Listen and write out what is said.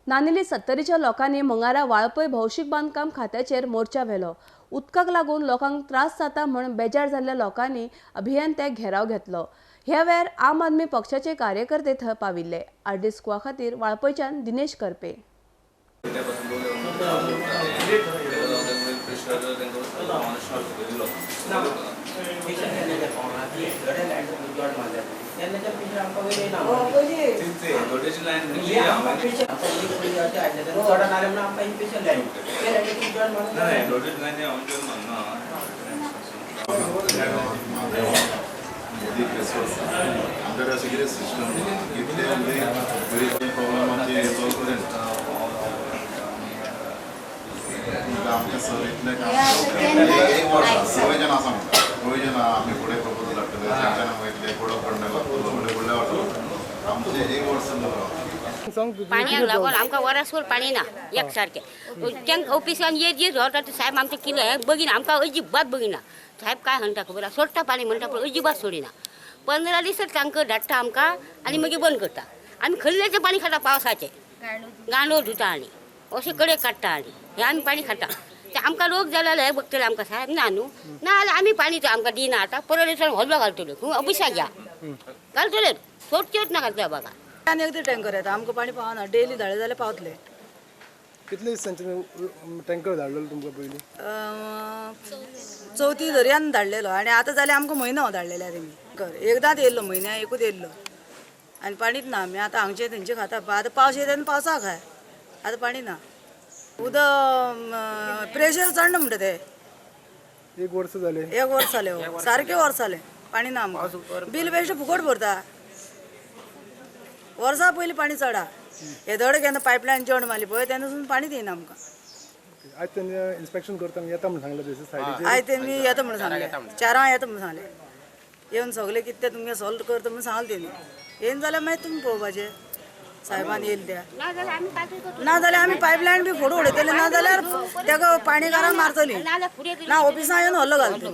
नानिली सत्तरीच्या लोकांनी मंगळारा वाळपय भौशीक बांदकाम खात्याचेर मोर्चा व्हेलो. उदकाक लागून लोकांक त्रास जाता म्हण बेजार जाल्ल्या लोकांनी अभियंत्याक घेराव घेतलो. ह्या वेळार आम आदमी पक्षाचे कार्यकर्ते थंय पाविल्ले. आरडी स्कुवा खातीर वाळपयच्यान दिनेश करपे. आमच्याकडे अशें कितें सिस्टम इतले म्हणजे प्रॉब्लम आमचे सॉल्व करेन आमचे सर इतले काम एक वर्स प्रोविजन आसा म्हणटा, प्रोविजन आहा. आमी फुडें प्रपोजल हाडटले तेंच्यान वयतले कोड ऑफ कंडक्ट लागतलो फुडें फुडल्या वर्सा आमचे एक वर्स पाणयाक लागून आमकां वरासभर पाणी ना एक सारकें. तांकां ऑफिसान येत येत व्हरता ते साहेब. आमचें कितें हें बगिना, आमकां अजिबात बगिना. साहेब काय म्हणटा खबर आसा? सोडटा पाणी म्हणटा पूण अजिबात सोडिना. 15 दीस तांकां धाडटा आमकां आनी मागीर बंद करता. आमी खल्ल्याचें पाणी खाता, पावसाचें गांडोळ धुता आनी अशें कडेक काडटा आनी हें आमी पाणी खाता. ते आमकां रोग जालो जाल्यार हें बगतले आमकां साहेब ना न्हू. ना जाल्यार आमी पाणी आमकां दिना. आतां परत दिसान व्हडलो घालतल्यो खंय ऑफिसाक या घालतले, सोडच्योच ना घालतले बाबा. आनी एकदां टँकर येता, आमकां पाणी पावना. डेली धाडले जाल्यार पावतले. कितले दिसांचे टँकर धाडलेलो तुमकां पयलीं? चवथी दर्यान धाडलेलो आनी आतां जालें आमकां म्हयनो धाडलेले तेमी. कर एकदांच येयल्लो, म्हयन्या एकूच येयल्लो आनी पाणीच ना. आमी आतां हांगचे थंयचे खाता. आतां पावस येता तेन्ना पावसाक खाय, आतां पाणी ना. उदक प्रेशर चडना म्हणटा ते. एक वर्स जालें. एक वर्स जालें हो, सारकें वर्स जालें पाणी ना आमकां. बील बेश्टें फुकट भरता. वर्सा पयलीं पाणी चडा येदोड केन्ना पायपलायन जॉयंट मारली पळय तेन्ना पाणी दिना आमकां. आज तेन्ना इन्स्पेक्शन करता येता म्हण सांगलें तशें सायडीचेर. आयज तेमी येता म्हणून सांगलें, 4 येता म्हणून सांगलें. येवन सगळें कितें तें तुमगें सॉल्व करता म्हणून सांगलें तेणी. येवन जाल्यार मागीर तुमी पळोवपाचें साहेबान येयले त्या. ना जाल्यार आमी पायपलायन बी फोडून उडयतले, ना जाल्यार तेका पाणीकारांक मारतली, ना ऑफिसान येवन हल्लो घालतली.